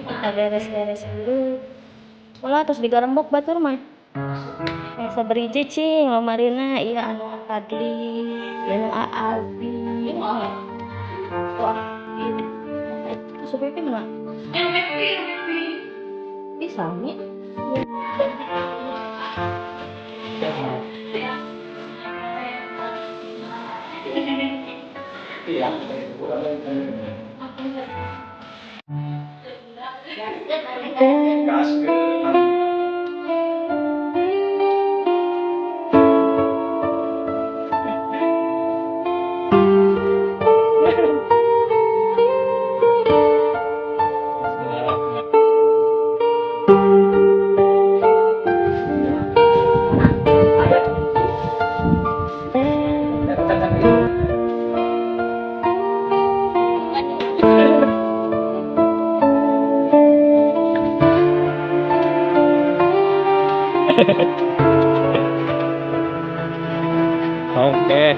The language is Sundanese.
Kita beres-beres dulu. Ulah terus digarembok batur mah. Sabariji cing lomarina ieu anu Fadli, ieu anu Aabi. Wah, itu Pipi mana? Ih, sami. Oke.